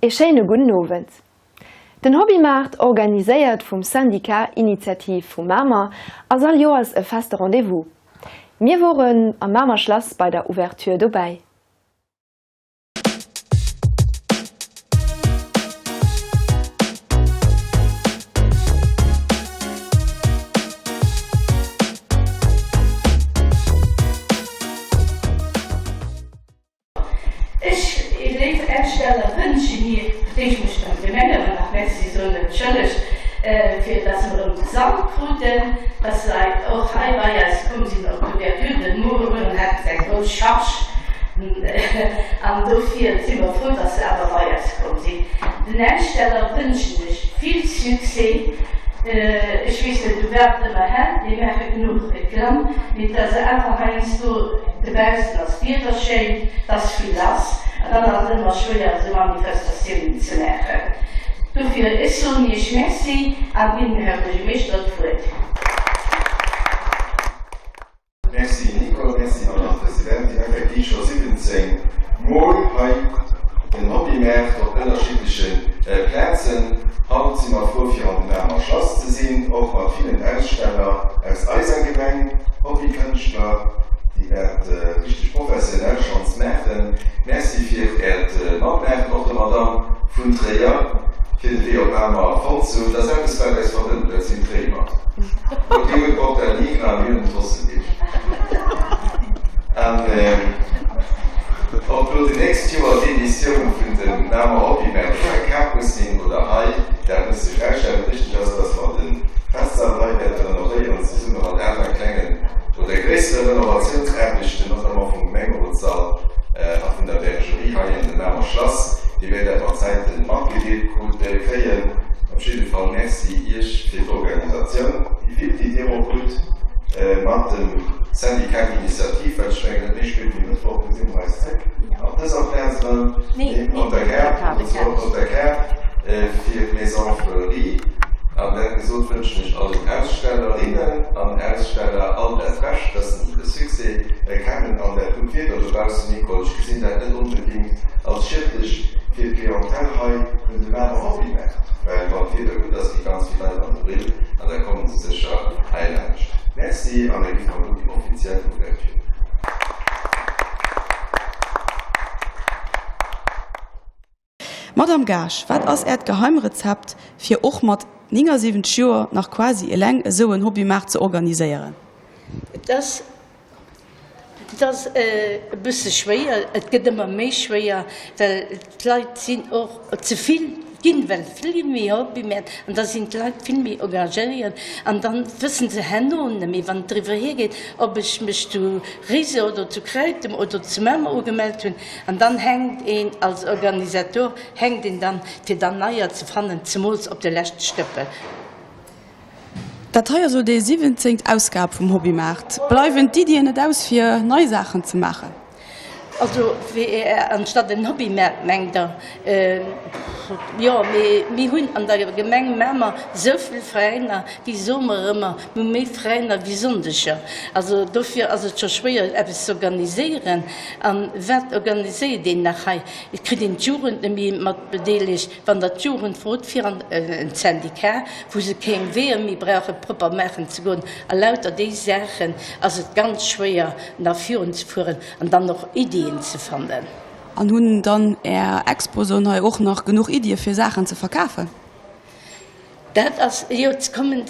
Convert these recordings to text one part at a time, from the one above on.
Ee schéine gudden Owend. Den Hobbymaart, organiséiert vum Syndicat Initiativ vu Mamer, ass all Joers e feste Rendez-vous. Mir woren am Mamer Schlass bei der Ouverture dobäi. Ech, léif Aussteller, wënschen mir, fir d'éischt muss ech der Gemeng awer nach Merci soen, entschëllegt, fir dass mer erëm de Sall kruten, dass se och hei bei eis komm sinn op d'Ouverture. Den Mueren haten se eng grouss Charge an dofir si mer frou, dass se awer bei eis komm sinn. Den Aussteller wënschen ech vill Succès. Ech weess net, u wat et ëmmer hält, mir maache genuch Reklamm, mee et ass awer heiansdo, Dobaussen ass d'Wieder schéin, 't ass vill lass an dann ass et ëmmer schwéier esou Manifestatiounen ze maachen. Dofir, ech soen Iech Merci a ginn dem Här Buergermeeschter d'Wuert. Merci Nicole, merci Madame Presidentin. Effektiv scho 17 Mol hei den Hobbymaart op ënnerschiddleche Plazen. Haut si mer frou fir an den Mamer Schlass ze sinn, och mat villen Aussteller aus eiser Gemeng, Hobbykënschtler, déi dat richteg professionell schonns maachen. Merci fir Äert Matmaachen, och der Madamm vun Tréier, fir de Wee op Mamer fonnt ze hunn. Dat ass eppes, wat eis verbënnt, dat sinn d'Réimer. Dir hutt d'Porta Nigra a mir hunn den Tosselbierg. An ob lo déi nächst Joer d'Editioun vun dem Mamer Hobbymaart op der Kaart muss sinn oder hei, dat muss sech erausstellen. Wichteg ass, dass mer de Festsall hei wäerte renovéieren, zesumme mat aner klengen oder gréissere Renovatiounsaarbechten, notamment vum Gemengerotssall a vun der Bergerie hei an dem Mamer Schlass. Dir wäert dat mat Zäite matgedeelt kréien. Op jidde Fall Merci Iech fir d'Organisatioun, déi vill, déi Dir och hutt mat dem Syndicat d'initiative, well ech mengen, net méi spéit wéi Mëttwoch gesi mer eis zréck op dëser Plaz erëm, op der Gare, op der Gare. Fir d'Maison Fleurie. An dat gesot wënschen ech allen Ausstellerinnen an Aussteller all dat Bescht, dass se de Succès kennen an dat gutt Wieder dobaussen. Nicole, ech gesinn dat net onbedingt als schiedlech fir d'Clientèle hei un de Mamer Hobbymaart, well wann d'Wieder gutt ass, gi ganz vill Leit an de Brill an da kommen se sécher hei laanscht. Merci an da gi mer elo déi offiziell Ouverture. Madame Gaasch, wat ass Äert Geheimrezept, fir och mat 79 Joer nach quasi eleng esou en Hobbymaart ze organiséieren? Et ass, et ass e bësse schwéier, et gëtt ëmmer méi schwéier, well d'Leit sinn och ze vill ginn, well vill méi Hobbymäert an da sinn d'Leit vill méi engagéiert an da wësse se herno net méi, wann et driwwer hiergeet, ob ech mech zu Réiser oder zu Kräitem oder zu Mamer ugemellt hunn. An dann hänkt een als Organisator, hänkt een dann, fir dann neier ze fannen, zemools op de leschte Stëppel. Dat hei ass elo déi siwwenzéngt Ausgab vum Hobbymaart. Bleiwen d'Iddien net aus, fir nei Saachen ze maachen? Also fir anstatt en Hobbymaart, mengt Der? Jo, mee mir hunn an der Gemeng Mamer esou vill Veräiner, wéi soe mer ëmmer, mir hu méi Veräiner wéi Sonndeger. Also dofir ass et scho schwéier, eppes ze organiséieren. A wat organiséiert een nach hei? Et kritt een d'Jugend net méi mat bedeelegt. Wann Der d'Jugend frot fir an en Syndicat, wou se keng Weeër méi brauche propper maachen ze goen a lauter déi Saachen, ass et ganz schwéier nach virunzefueren an dann och Iddien ze fannen. An hunn dann Är Exposen hei och nach genuch Iddie fir Saachen ze verkafen? Dat ass, jo, et kommen,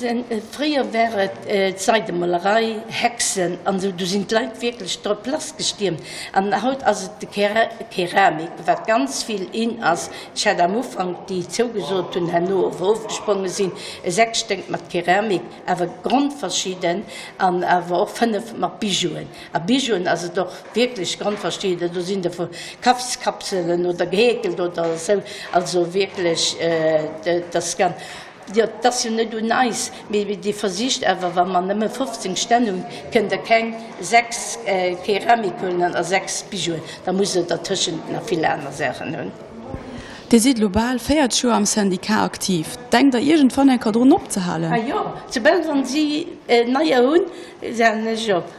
fréier war et d'Seidemolerei, Hexen an esou, do sinn d'Leit wierklech drop lassgestiermt. An haut ass et de Keramik, wat ganz vill in ass. Ech hat am Ufank déi zougesot hunn, herno erofgespronge sinn, 6 Stéck mat Keramik, awer grondverschidden, an awer och 5 mat Bijouen. A Bijouen ass et och wierklech grondverschidden, do sinn der vu Kaffskapselen oder gehäkelt oder esou, also wierklech et ass ganz, jo et ass jo net un eis, mee Dir versicht awer, wa mer nëmme 15 Stänn hunn, kënnt Der keng 6 Keramik huelen a 6 Bijouen, da musst Der dertëschent nach vill aner Saachen hunn. Dir sidd elo bal 40 Joer am Syndicat aktiv. Denkt Der iergendwann eng Kéier drun opzehalen? Ah jo, soubal wann si neier hunn, salen ech op.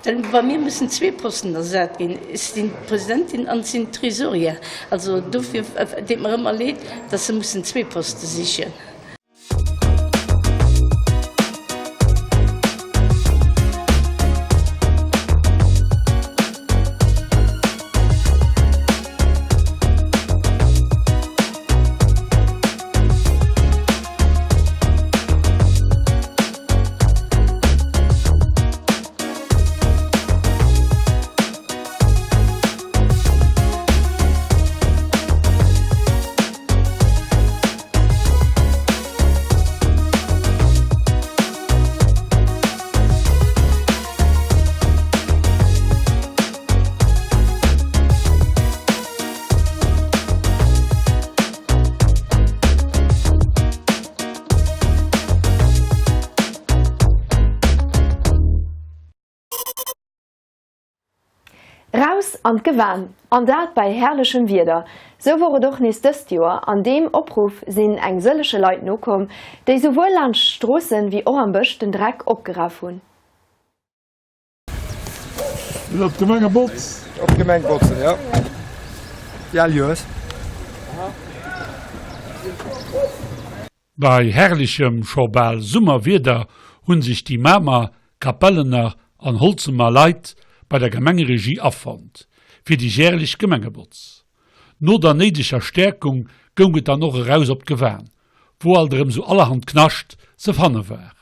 Well bei mir mussen zwee Posten ersat ginn. Ech sinn d'Presidentin an ech sinn d'Tresorière. Also dofir deet mer ëmmer leed, datt se mussen zwee Poste sichen. Raus an d'Gewan, an dat bei herrlechem Wieder. Sou wor et och nees dëst Joer, an deem Opruff sinn eng sëlleche Leit nokomm, déi souwuel laanscht d'Stroossen wéi och am Bësch den Dreck opgeraf hunn. Op d'Gemenge Botz. Op d'Gemeng botzen, jo. Wéi all Joers. Bei herrlechem, scho bal Summerwieder hunn sech déi Mamer, Kapellener an Holzemer Leit bei der Gemengeregie afonnt fir déi järlech Gemengebotz. No der néideger Stäerkung goung et dann och eraus op d'Gewan, wou alt erëm sou allerhand Knascht ze fanne war.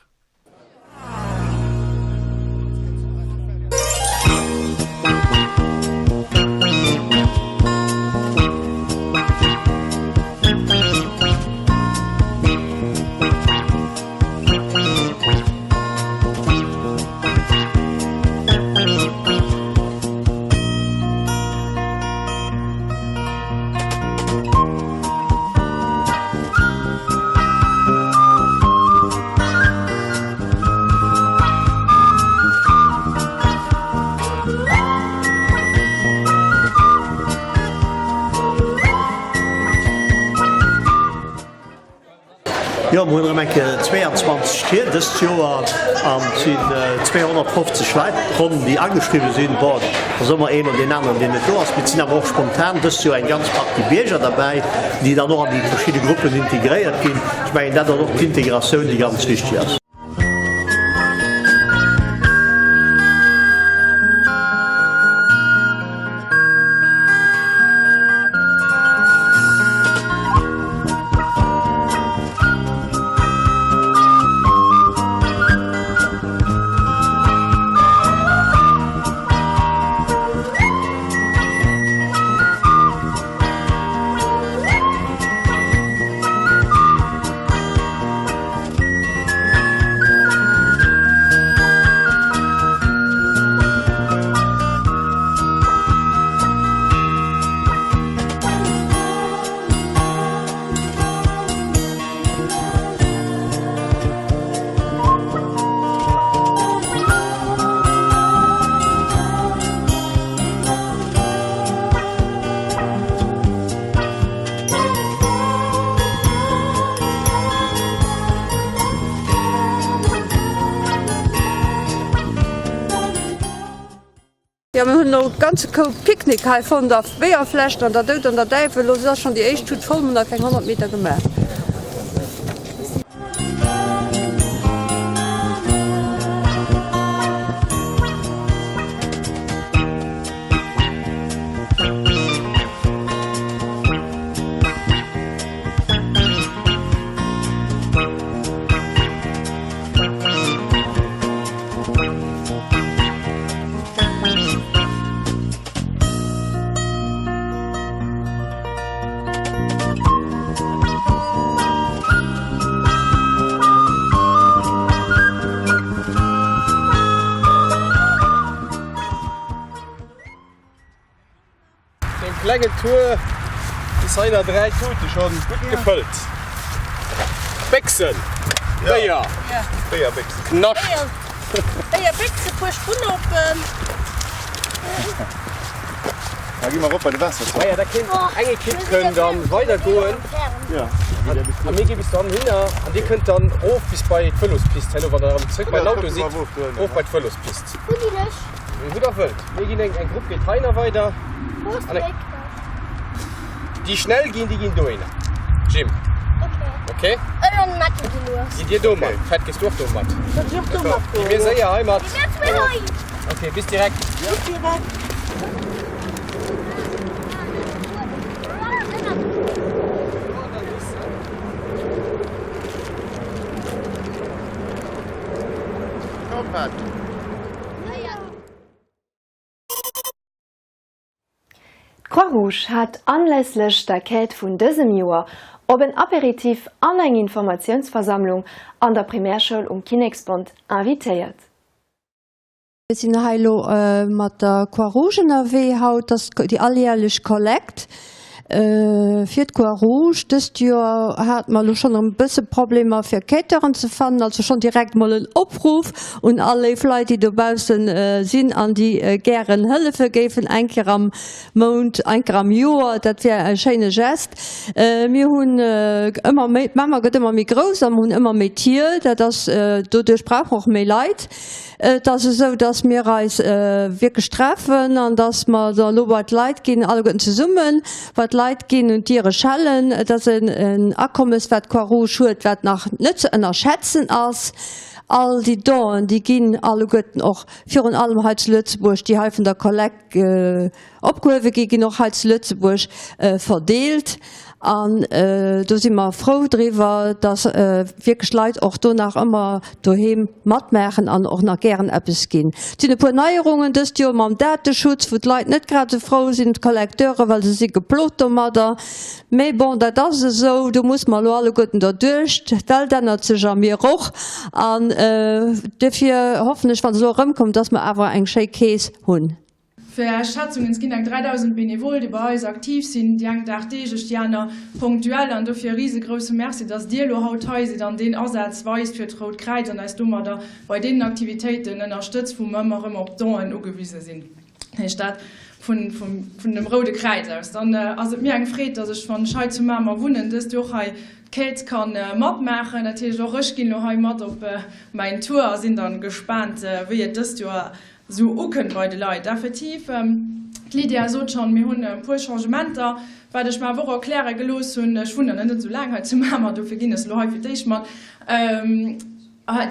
Jo, mer hunn erëm eng Kéier 22 Stier dëst Joer an et sinn 250 Leit ronn, déi ageschriwwe sinn. Bon, et ass ëmmer een oder deen aneren, deen net do ass, mee et sinn awer och spontan dëst Joer eng ganz Partie Bierger derbäi, déi dann och an déi verschidde Gruppen integréiert ginn. Ech mengen, dat ass och d'Integratioun, déi ganz wichteg ass. Jo, mir hunn elo e ganze Koup Picknick hei fonnt a Béierfläschen an der Doud an der Däiwel. Elo ass schonn déi éischt Tut voll, mir hunn nach keng 100 Meter gemaach. Nom klengen Tour bis hei nach 3 Tute schon gutt gefëllt. Béchsen, Béier, Knascht. Béier, Béchse, puer Spunnopen. Da gi mer erop bei de Waasserzopp. Maja, da kéint eng Ekipp kënn dann weider goen a mir gi bis dohinner an dir kënnt dann erof bis bei d'Vëlospist herno, wann der erëm zréck beim Auto sidd, erof bei d'Vëlospist. Wou der wëllt. Mir ginn eng, eng Grupp geet heihinner weider. An eng. Déi schnell ginn, déi ginn dohinner. Jim. Okay. Gitt Dir do mat? Fred, gees du och do mat? Gi mir séier hei mat. Okay, bis direkt. Bis direkt. D'Croix-Rouge hat anlässlech der Quête vun dësem Joer op en Apéritif an eng Informatiounsversammlung an der Primärschoul um Kinneksbond invitéiert. Mir sinn hei elo mat der Croix-Rouge ënnerwee haut. Dat ass déi alljärlech Kollekt fir d'Croix-Rouge. Dëst Joer hate mer elo schonn erëm e bësse Problemer fir Quêteuren ze fannen. Also schonn direkt mol en Opruff un all léif Leit, déi dobausse sinn an déi gären hëllefe géifen eng Kéier am Mount, eng Kéier am Joer. Dat wär e schéine Gest. Mir hunn ëmmer méi, d'Mamer gëtt ëmmer méi grouss a mer hunn ëmmer méi Tier. Dat ass, doduerch brauche mer och méi Leit. Et ass esou, dass mir eis wierklech treffen an dass mer da elo bei d'Leit ginn, alleguerten zesummen bei d'Leit ginn un d'Diere schellen. Et ass en Akommes, wat d'Croix-Rouge huet, wat nach net ze ënnerschätzen ass. All déi Donen, déi ginn alleguerten och virun allem hei zu Lëtzebuerg, déi hei vun der Kollekt, Opgehuewe gi ginn och hei zu Lëtzebuerg verdeelt. An do si mer frou driwwer, datt wierklech Leit och do nach ëmmer doheem matmaachen an och nach gären eppes ginn. Et sinn e puer Neierungen dëst Joer mam Dateschutz, wou d'Leit net grad esou frou sinn, d'Collecteure, well se si geplot domadder. Mee bon, dat ass esou, do musse mer elo alleguerten derduerch. D'Welt ännert sech a mir och. An duerfir hoffen ech, wa se elo erëmkommen, datt mer awer eng schéi Keess hunn. Fir Är Schätzungen, et ginn eng 3.000 Benevole, déi bei eis aktiv sinn, déi eng dagdeeglech, déi aner ponktuell. An dofir e risegrousse Merci, dass Dir elo haut hei sidd an deen Asaz weist fir d'Rout Kräiz an eis domadder bei deenen Aktivitéiten ënnerstëtzt, wou mer ëmmer erëm op Donen ugewise sinn. Dat heescht dat vun dem Roude Kräiz aus. Dann ass et mir eng Freed, dass ech, wann ech hei zu Mamer wunnen, dëst Joer och hei d'Quête kann matmaachen. Dat heescht, och ech ginn elo hei mat op mäin Tour a sinn dann gespaant, wéi et dëst Joer Sou ukënnt bei de Leit. Effektiv, d'Lydia sot schonn, mir hunn e puer Changementer, wat ech mer awer och erkläre gelooss hunn. Ech wunnen net esou laang hei zu Mamer, dofir ginn ech se elo hei fir d'éischt mat.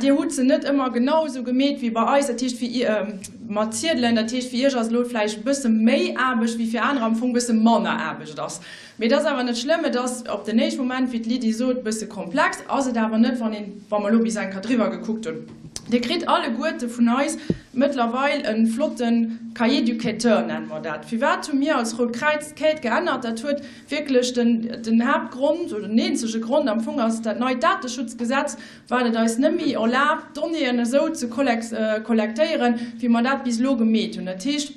Dir hutt se net ëmmer genau esou gemeet wéi bei eis, dat heescht fir mat Ziedelen. Dat heescht, fir iech ass elo vläicht e bësse méi Aarbecht wéi fir anerer am Fong e bësse manner Aarbecht ass. Mee et ass awer net schlëmm. Et ass op den éischte Moment, wéi d'Lydie sot, e bësse komplex. Ass et awer net, wann een, wa mer elo bis eng Kéier driwwer gekuckt hunn. Dir kritt alleguerte vun eis mëttlerweil e flotte Cahier du quêteur, nenne mer dat. Firwat hu mir als Rout Kräiz d'Quête geännert? Dat huet wierklech den Haaptgrond, oder den eenzege Grond am Fong ass dat neit Dateschutzgesetz, wat et eis net méi erlaabt, d'Donnéeën esou ze kollektéieren, wéi mer dat bis elo gemeet hunn. Dat heescht,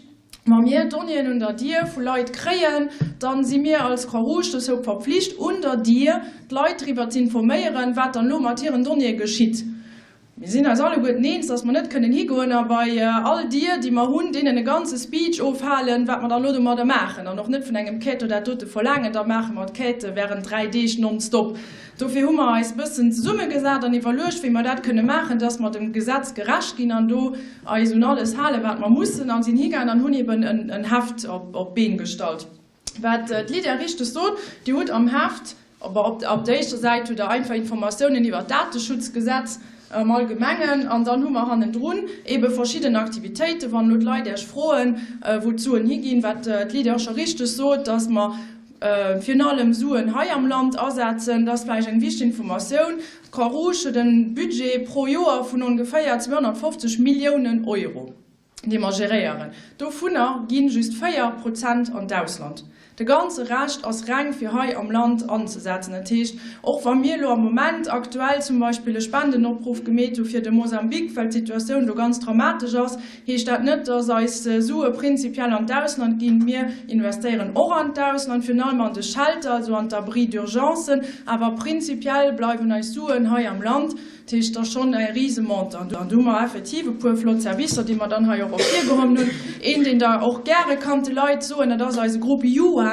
Wa mir Donnéeën un der Dier vu Leit kréien, dann si mir als Croix-Rouge dozou verpflicht, un der Dier d'Leit driwwer z'informéieren, wat dann elo mat hiren Donnéeë geschitt. Mir sinn eis alleguerten eens, dass mer net kënnen higoen a bei all Dier, déi mer hunn, deenen e ganze Speech ofhalen, wat mer dann elo domadder maachen, an och net vun engem Quêteur dat dote verlaangen, da maache mer d'Quête während 3 Deeg nonstop. Dofir hu mer eis e bëssen zesummegesat an iwwerluecht, wéi mer dat kënne maachen, dass mer dem Gesetz gerecht ginn an do eis un alles halen, wat mer mussen, a sinn higaangen an hunn eben en Heft op d'Been gestallt. Wat d'Lydia richteg sot, Dir hutt am Heft, op der éischter Säit hutt Der einfach Informatiounen iwwert d'Dateschutzgesetz am Allgemengen an dann hu mer hannendrun ebe verschidden Aktivitéiten, wann elo d'Leit Iech froen, wou d'Suen higinn, wat d'Lydia och scho richteg sot, dass mer virun allem Suen hei am Land asetzen. Dat ass vläicht eng wichteg Informatioun. D'Croix-Rouge huet e Budget pro Joer vun ongeféier 250 Milliounen Euro, dee mer geréieren. Dovunner gi just 4 Prozent an d'Ausland. De ganze Rescht ass reng fir hei am Land anzesetzen. Dat heescht, och wa mir elo am Moment aktuell zum Beispill e Spendenopruff gemeet hu fir de Mosambik, well d'Situatioun do ganz dramatesch ass, heescht dat net, dass eis Sue prinzipiell an d'Ausland ginn. Mir investéieren och an d'Ausland, virun allem an de Shelter, also an d'Abris d'urgencen, awer prinzipiell bleiwen eis Suen hei am Land. Dat heescht, dat ass schonn e Risemontant. An do hu mer effektiv e puer flott Servicer, déi mer dann hei och ervirgeholl hunn. Een, deen Der och gäre kannt de Leit soen, dat ass eise Grupp Juha.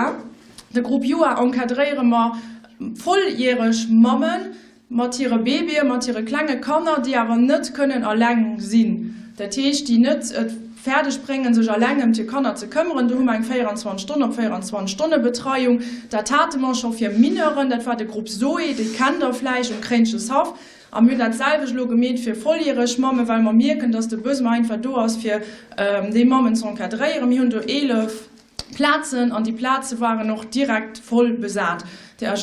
De Grupp Juha encadréiere mer volljäreg Mammen, Mat hire Babyen, mat hire klenge Kanner, déi awer net kënnen alleng sinn, dat heescht, déi net et. fäerdeg bréngen, sech alleng ëm hir Kanner ze këmmeren. Do hu mer eng 24 Stonn op 24 Stonne Betreiung. Dat hate mer scho fir Mineuren, dat war de Grupp Zoé, déi kennt Der vläicht um Kréincheshaff. A mir hunn dat selwecht elo gemeet fir volljäreg Mammen, well mer mierken, dass de Besoin einfach do ass, fir déi Mammen ze encadréieren. Mir hunn do 11 Plazen an déi Plaze waren och direkt voll besat.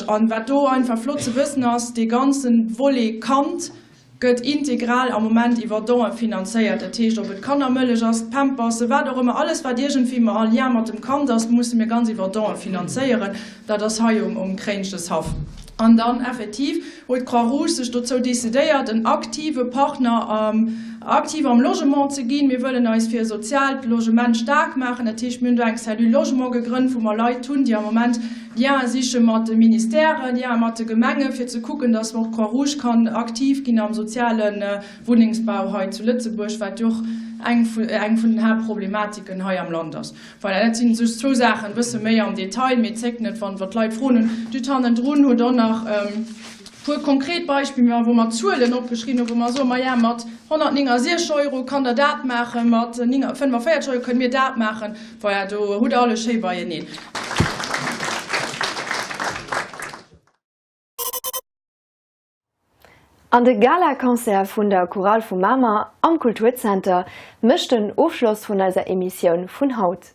An wat do einfach flott ze wëssen ass, dee ganze Volet Kand gëtt integral am Moment iwwer Don'e finanzéiert. Dat heescht, ob et Kannermëllech ass, d'Pampersen, wat och ëmmer, alles wat iergendwéi en Lien mat dem Kand ass, musse mir ganz iwwer Don'e finanzéieren. Dat ass hei um Kréincheshaff. An dann effektiv huet d'Croix-Rouge sech dozou decidéiert, en aktive Partner aktiv am Logement ze ginn. Mir wëllen eis fir e soziaalt Logement staark maachen. Dat heescht, mir hunn do eng Cellule Logement gegrënnt, wou mer Leit hunn, déi am Moment Liene siche mat de Ministèren, Liene mat de Gemengen, fir ze kucken, dass och d'Croix-Rouge kann aktiv ginn am soziale Wunnengsbau hei zu Lëtzebuerg, wat jo och eng vun den Haaptproblematiken hei am Land ass. Voilà, dat sinn just zwou Saachen, e bësse méi am Detail, mee zéckt net, wann d'Leit Froen hunn. D'Judith hannendrun huet och nach e puer konkret Beispiller, wou mer Zuelen opgeschriwwen hunn, wou mer soen, Maja, mat 169 Euro kann Der dat maachen, mat 45 Euro kënne mir dat maachen. Voilà, do hutt Der alles schéi beieneen. An de Gala-Concert vun der Chorale vu Mamer am Kulturzenter mécht den Ofschloss vun eiser Emissioun vun haut.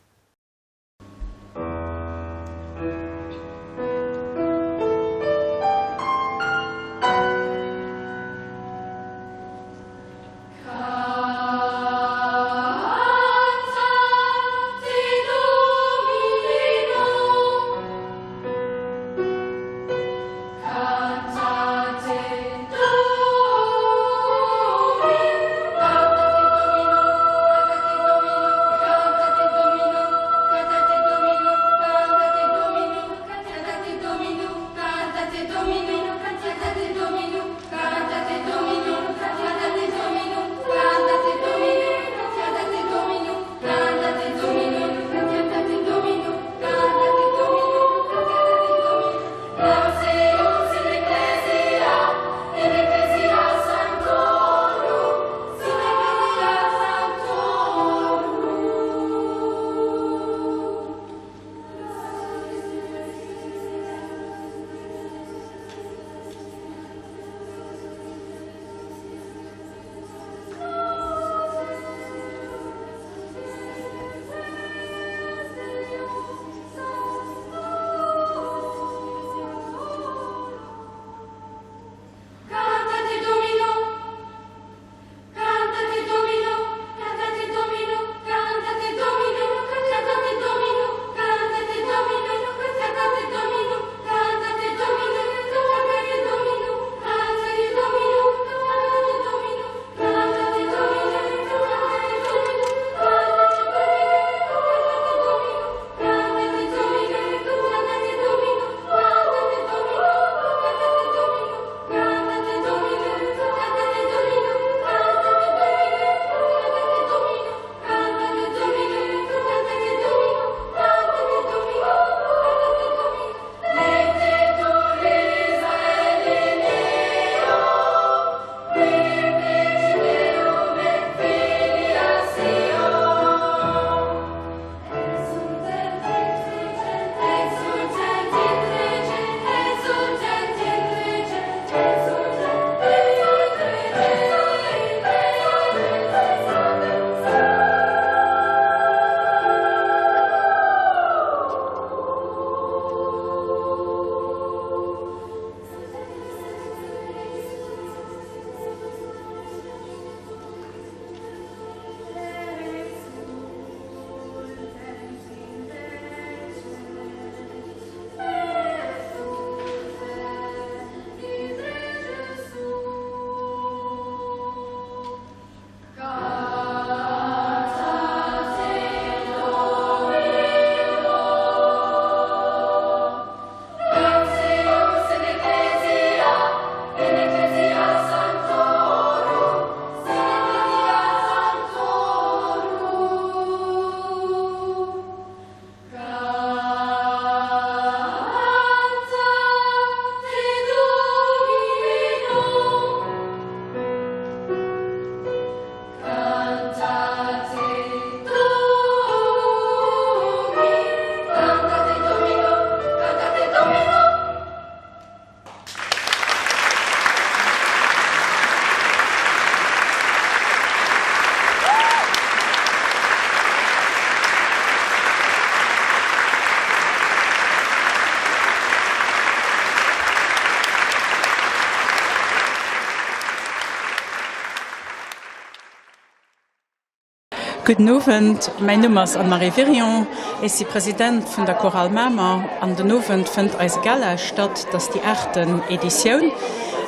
Gudden Owend, mäin Numm ass Anne-Marie Wirion, ech si President vun der Chorale Mamer an den Owend fënnt eise Gala statt, dat ass déi aachten Editioun.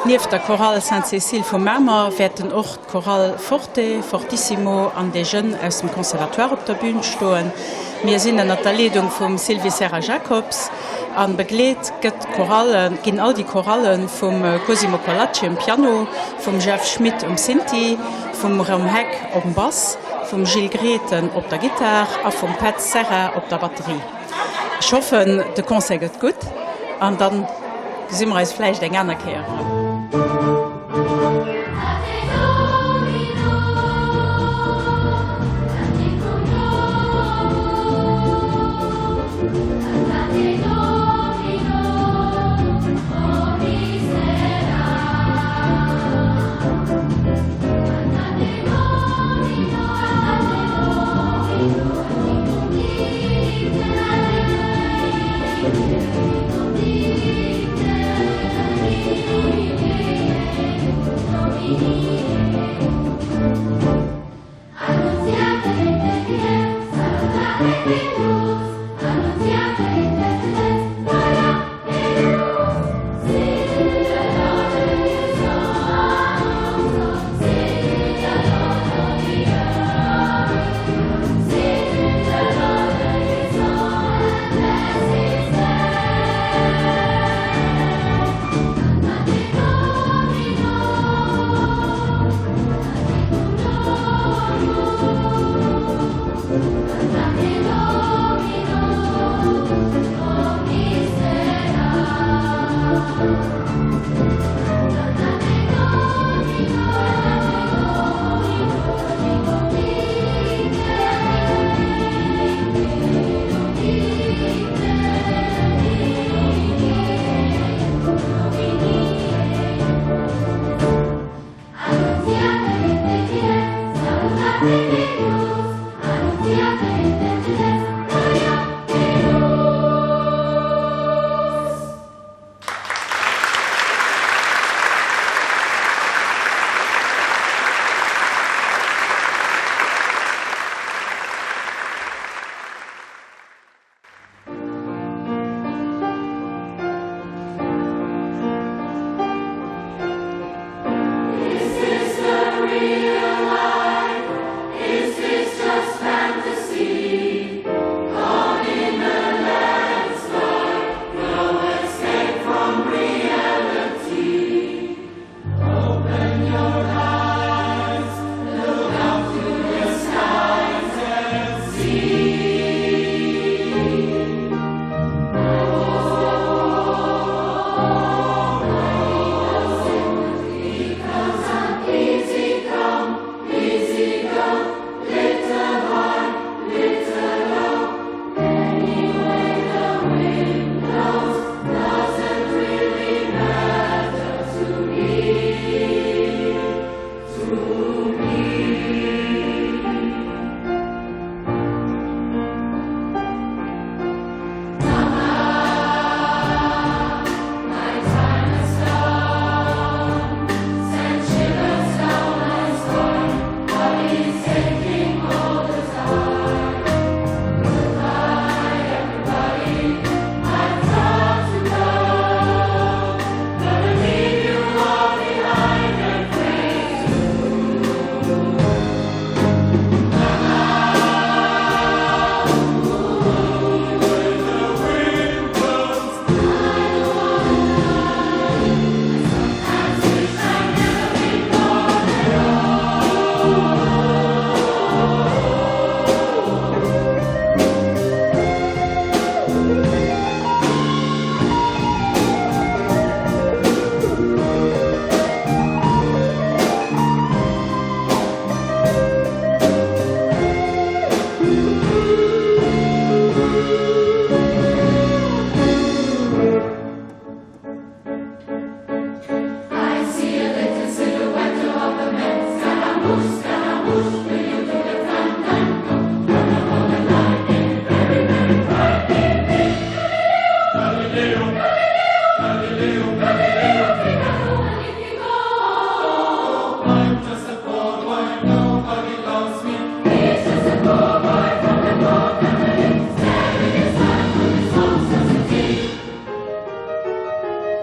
Nieft der Chorale Sainte-Cécile vu Mamer wäerten och d'Chorale Forte, Fortissimo an des Jeunes aus dem Conservatoire op der Bühn stoen. Mir sinn ënnert der Leedung vum Sylvie Serra-Jacobs a begleet gëtt d'Chorale, ginn all déi Chorale vum Cosimo Polacci um Piano, vum Jeff Schmit um Synthi, vum Rom Heck um Bass, vum Gilles Grethen op der Gittar a vum Petz Serra op der Batterie. Ech hoffen de Concert gëtt gutt an dann gesi mer eis vläicht eng aner Kéier erëm.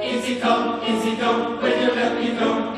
Easy come, easy go, will you let me go?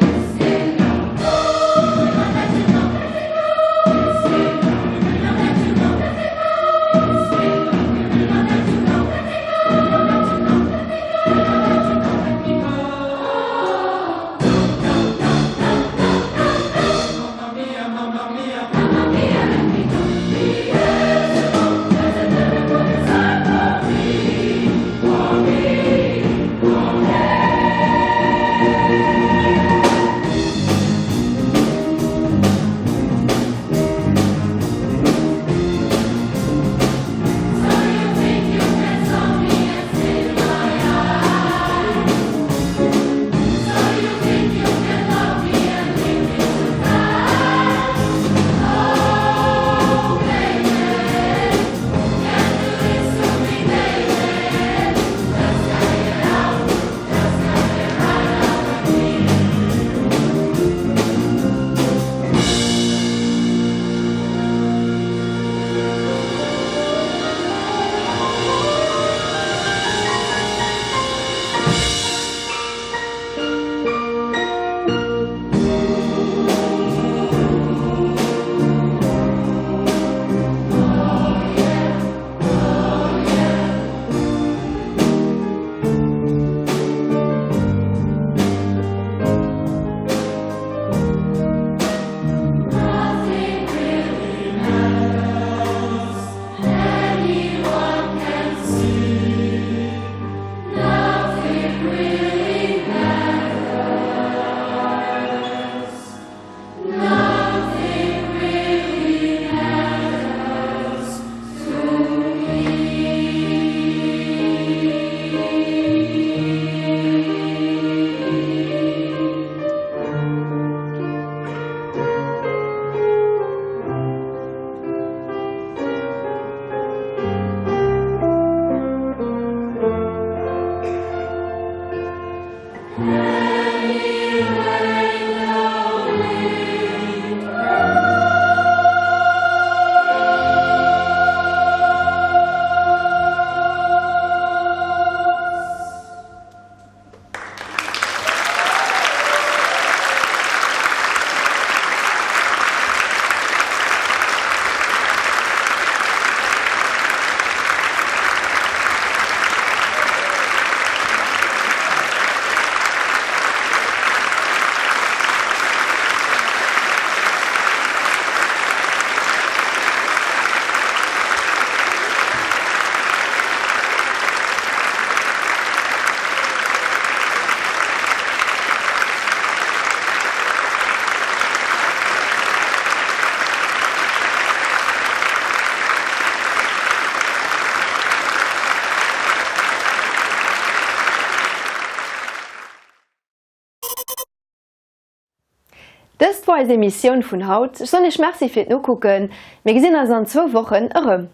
Dëst wor eis Emissioun vun haut. Ech soen iech Merci fir d'Nokucken. Mir gesinn eis an zwou Wochen erëm.